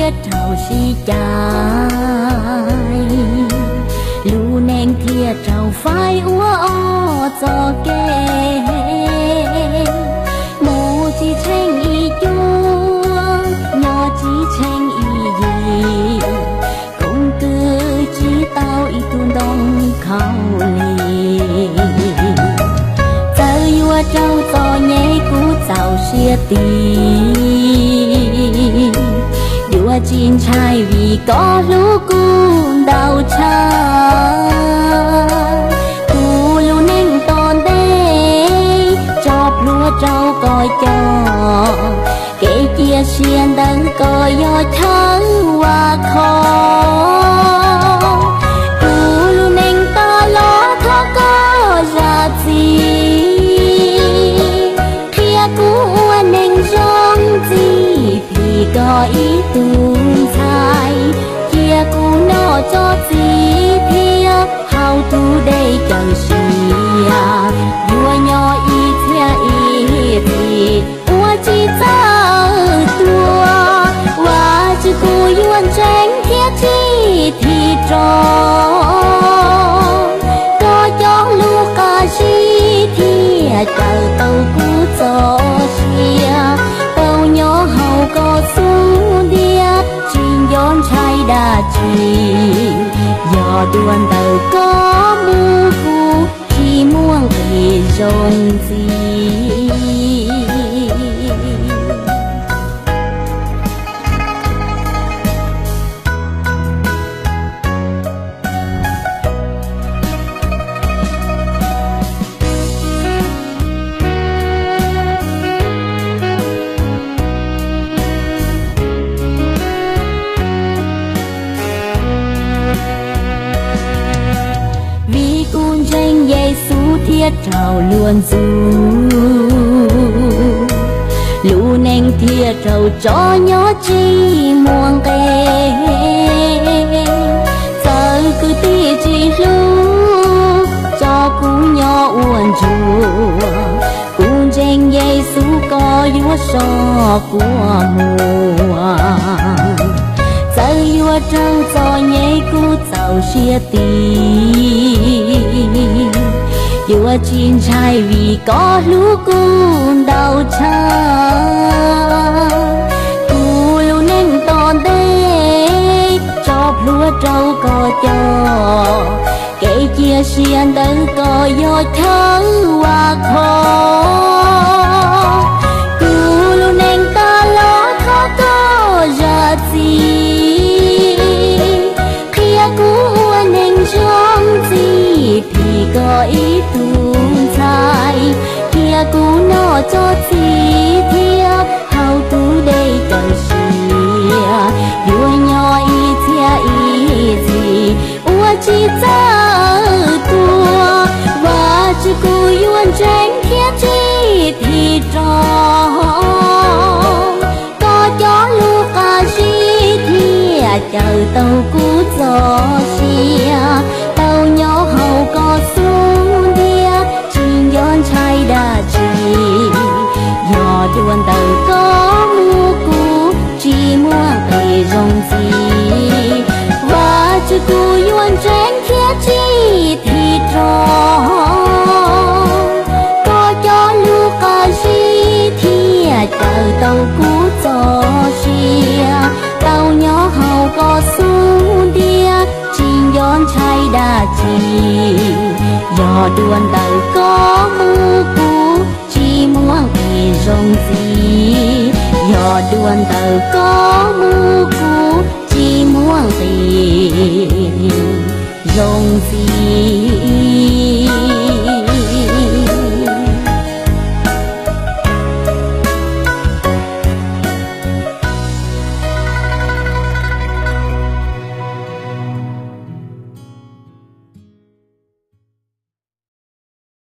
thiaj raug sib cais, lub neej thiaj raug faib ua ob txoj kev. Mus tsis tsheej ib cuab, nyob tsis tsheej ib yig, koom kwm tsis tau ib tug ntoo khaub lig. Txawm yuav raug txom nyem kuj txaus siab tig, yuav tsis ntshai vim koj hlub kuv ntau tshaj. Kuv lub neej tom ntej tso plhuav rau koj coj, kev cia siab ntawm koj yog chaw vam khom. Kuv lub neej tag los thov koj zam txim, qhia kuv ua neeg zoo txim, phim koj ib tug ntxhais. Cia kuv noj tso txiv thiab haus tus dej cawm siab, yuav nyob ib txhiab ib txhis ua tsis txawj tuag. Vajtswv, kuv yuav ntseeg thiab tsis thim rov, koj cov lus qab zib thiaj cawm tau kuv txoj sia. Tau nyob hauv koj xub ntiag tsis nco ntshai dab tsi, yog dua ntawm koj mus kuv tsis muaj nqis zoo ntxiv. Vim kuv ntseeg Yexus thiaj raug luag ntxub, lub neej thiaj raug tso nyob tsis muaj nqe. Txawm kwv tij tsis hlub, tso kuv nyob ua ntsuag, kuv ntseeg Yexus koj yuav soj quas muag. Txawm yuav raug txom nyem kuv txaus siab tig, yuav tsis ntshai vim koj hlub kuv ntau tshaj. Kuv lub neej tom ntej tso plhuav rau koj coj, kev cia siab ntawm koj yog chaw vam khom. Kuv lub neej tag los thov koj zam txim, qhia kuv ua neeg zoo txim, phim koj ib tug ntxhais. Cia kuv noj tso txiv thiab haus tus dej cawm sia, yuav nyob ib txhiab ib txhis ua tsis txawj tuag. Vajtswv, kuv yuav ntseeg thiab tsis thim rov, koj cov lus qab zib thiaj cawm tau kuv txoj sia. Tau nyob hauv koj xub ntiag tsis nco ntshai dab tsi, yog dua ntawm koj mus kuv tsis muaj nqis zoo ntxiv. Vajtswv, kuv yuav ntseeg thiab tsis thim rov, koj cov lus qab zib thiaj cawm tau kuv txoj sia. Tau nyob hauv koj xub ntiag tsis nco ntshai dab tsi, yog dua ntawm koj mus kuv tsis muaj nqis zoo ntxiv. Yog dua ntawm koj mus kuv tsis muaj nqis zoo ntxiv.